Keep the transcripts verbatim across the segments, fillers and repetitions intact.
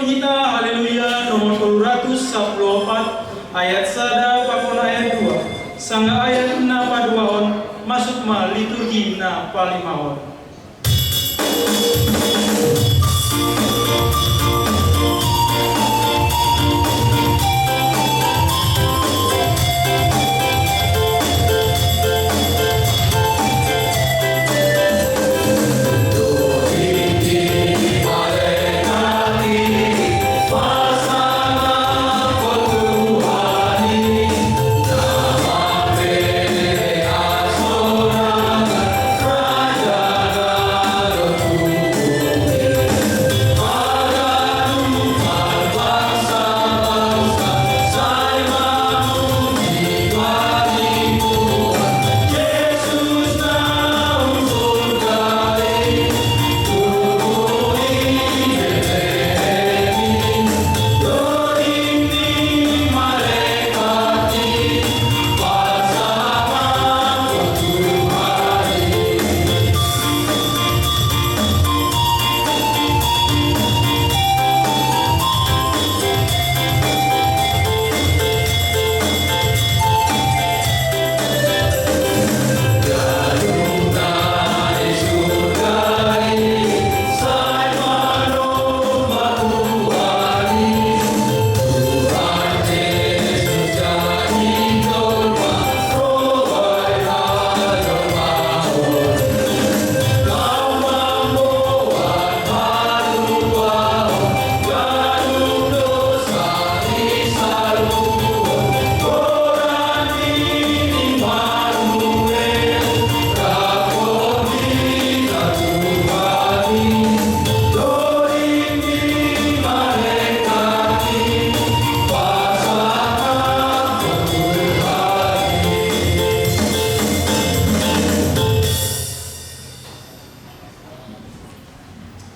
Hita Haleluya nomor tolu ratus sapuluh opat, ayat sada pakon ayat dua, sanggah ayat na paduahon masuk ma liturgi na palimahon.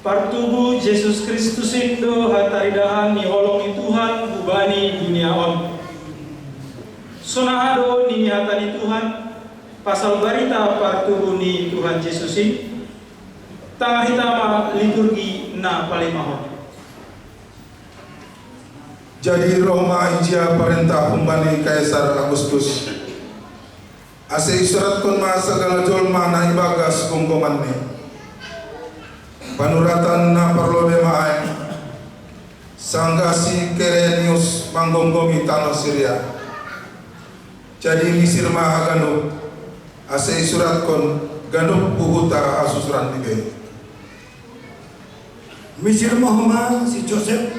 Partubuh Jesus Kristus in do hataridahan ni holong ni Tuhan hubani dunia on. Songon aha do nini hata ni Tuhan pasal barita partubuh ni Tuhan Jesus in? Tangah hita ma liturgi na palimahon. Jadi roh ma ijia parentah humbani Kaisar Agustus, ase isuratkon ma sagala jolma na ibagas gomgomanni. Panuratan na parlobei ma ai, sanggah si Kirenius manggomgomi tano Siria. Jadi misir ma haganup, ase isuratkon ganup huhuta hasusuranni be. Misir ma homa si Josep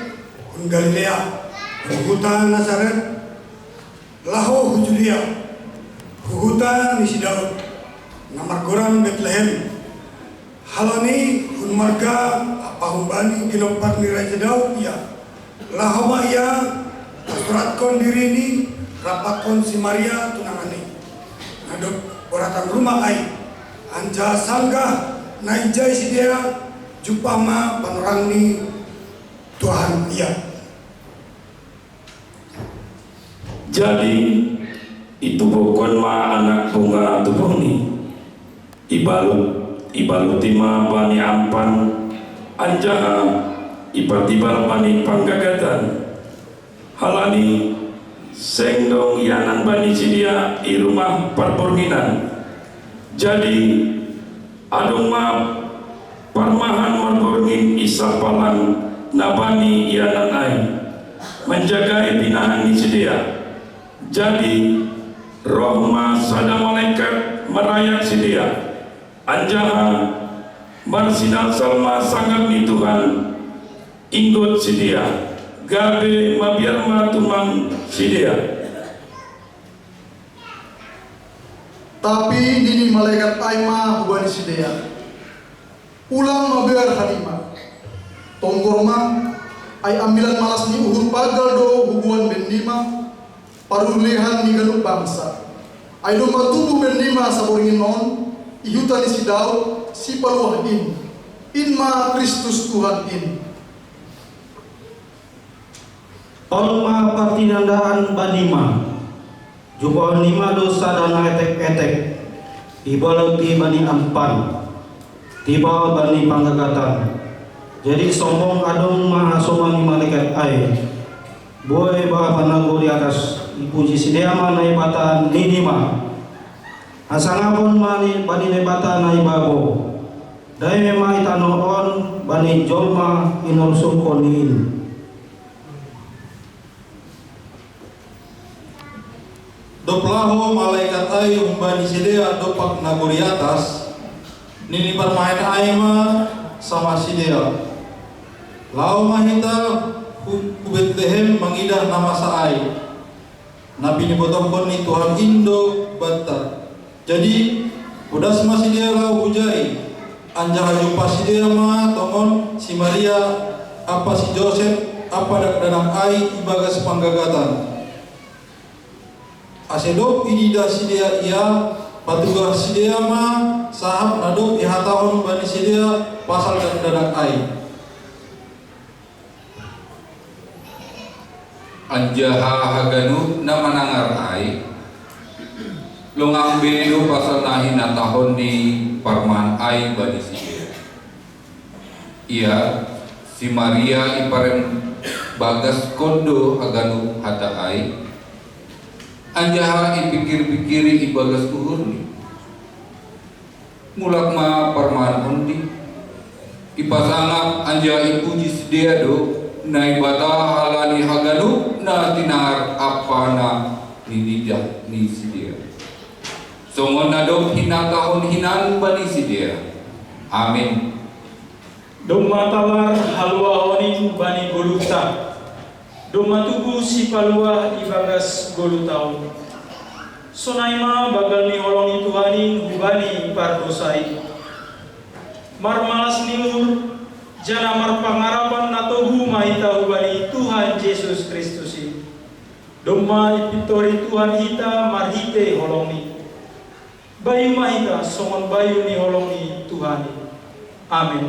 hun Galilea, hun huta Nasaret, laho hu Judea, hu huta ni si Daud, na margoran Betlehem, halani hun marga ampa humbani ginompar ni raja Daud ia. Laho ma ia pasuratkon dirini rap pakon si Maria tunanganni, na dob boratan ruma ai, anjaha sanggah na ijai sidea, jumpah ma panorang ni Tuhan ia. Jadi itubuhkon ma anak bunga tubuhni, ibalut, ibaluti ma bani ampan, anjaha ipatibal bani panggagatan. Halani seng dong ianan bani sidea i rumah parbornginan. Jadi adong ma parmahan marborngin i sampalan na bani ianan ai, manjagai pinahan ni sidea. Jadi roh ma sada malekat marayak sidea, anjaha marsinalsal ma sangap ni Tuhan inggot sidea, gabe mabiar ma tumang sidea. Tapi nini malekat ai ma hubani sidea: Ulang mabiar hanima. Tonggor ma, ai ambilan malas ni uhur pagal do huboan bennima, parulihan ni ganup bangsa. Ai domma tubuh bennima saborngin on i huta ni si Daud, Sipaluah in. In ma Kristus Tuhan in. On ma partinandaan banima: Jumpahonnima do sada na etek-etek, ibaluti bani ampan, tibal bani panggagatan. Jadi sombong adong ma hasoma ni malekat ai. Boe Bapa na gori atas, ipuji sidea ma Naibata nini ma. Hasangapon ma ni bani Naibata na i babo. Daime ma i tano on bani jolma i norsuhon ni in. Dob laho malekat ai humbani sidea dompak na gori atas, nini parmaen ai ma sama sidea: Laho ma hita hu, hu Betlehem mangidah na masa ai, na pinibotohon ni Tuhan in do banta. Jadi podas ma sidea laho hujai, anjaha jumpa sidea ma tongon si Maria ampa si Josep ampa dakdanak ai ibagas panggagatan. Ase dob ididah sidea ia, patugah sidea ma sahap na dob ihatahon bani sidea pasal dakdanak ai. Anjaha haganup na manangar ai, longang be do pasal na hinatahon ni parmaen ai bani sidea. Ia, si Maria iparembagaskon do haganup hata ai, anjaha ipikir-pikiri ibagas uhurni. Mulak ma parmaen ondi, ipasangap anjaha ipuji sidea do Naibata halani haganup na tinangar ampa na nididah ni sidea, songon na dob hinatahon hinan bani sidea. Amen. Domma talar haluaon in bani goluhta. Domma tubu sipaluah ibagas goluhta on. Sonai ma banggal ni holong ni Tuhan in hubani pardosa i. Marmalas ni uhur, janah marpangarapan na togu ma hita hubani Tuhan Jesus Kristus i. Domma ipintori Tuhan hita marhitei holongni. Bayu ma hita songon bayu ni holong ni Tuhan i. Amen.